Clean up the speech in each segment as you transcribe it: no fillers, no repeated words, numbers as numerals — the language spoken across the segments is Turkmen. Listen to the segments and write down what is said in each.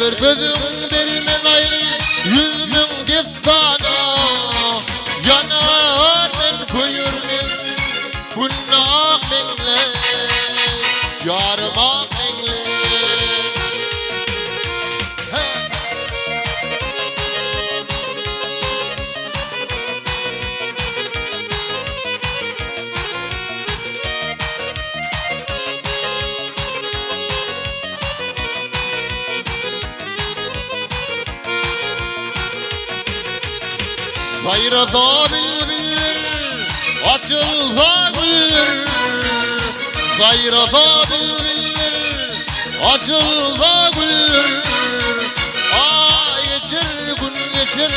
bir sözüň bermez aýgy 100.000 dessana. Yanar men köýer men Günde ak meňle Ýarym ak meňle. He! Saýrasa bilbiller, açylsa güller. Saýrasa bilbiller, açylsa güller. Aý geçer, gün geçer,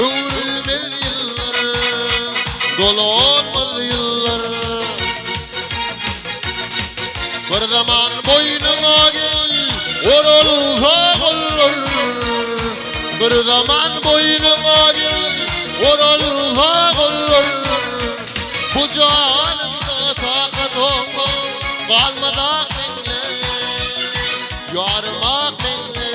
öwrülmez ýyllar, dolanmaz ýyllar. Bir zaman boýnuňa gel, oralsa gollar. Bir zaman boýnuňa gel, oralsa gollar. Bu janyňda takat oňa galmaz ak meňle, ýarym ak meňle.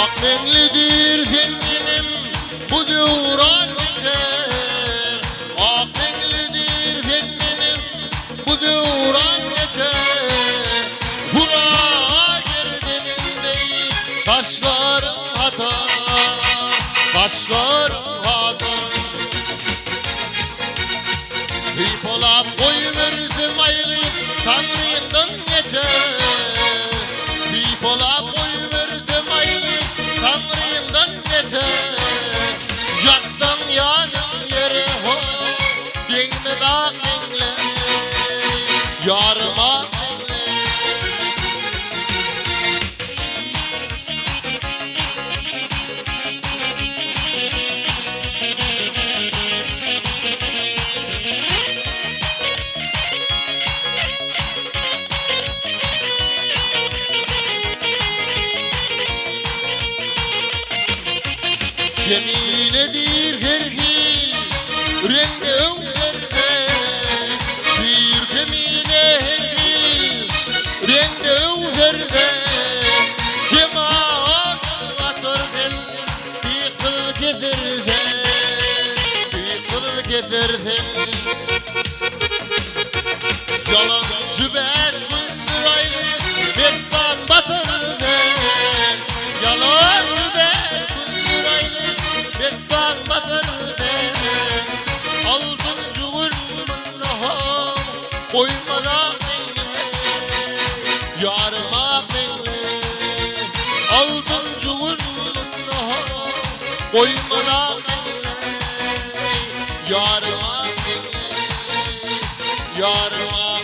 Ak meňlidir sen menim, bu döwran geçer. Ak meňlidir sen menim, bu döwran geçer. Hura gerdeninde taşlarym hatar, taşlarym hatar. Hypalap goýbersem aýgy Taňryňdan geçer. Sypalap goýbersem aýgy Taňryňdan geçer. Ýatsaň ýanyň ýere ho, degmez ak meňle, ýarym ak meňle. Keminedir her hil reňde öwzerde, Bir kemine her hil reňde öwzerde. Kemal atar sen dykyz kesersen, dykyz kesersen. Ýalançy bäş gündür aýgy messan batyrdy. Ýalançy bäş gündür aýgy messan batyrdy. Altynjy gün munda goýmaz ak meňli, ýarym ak meňli. Altynjy gün munda goýmaz ak meňli, ýarym ak meňli, ýarym ak.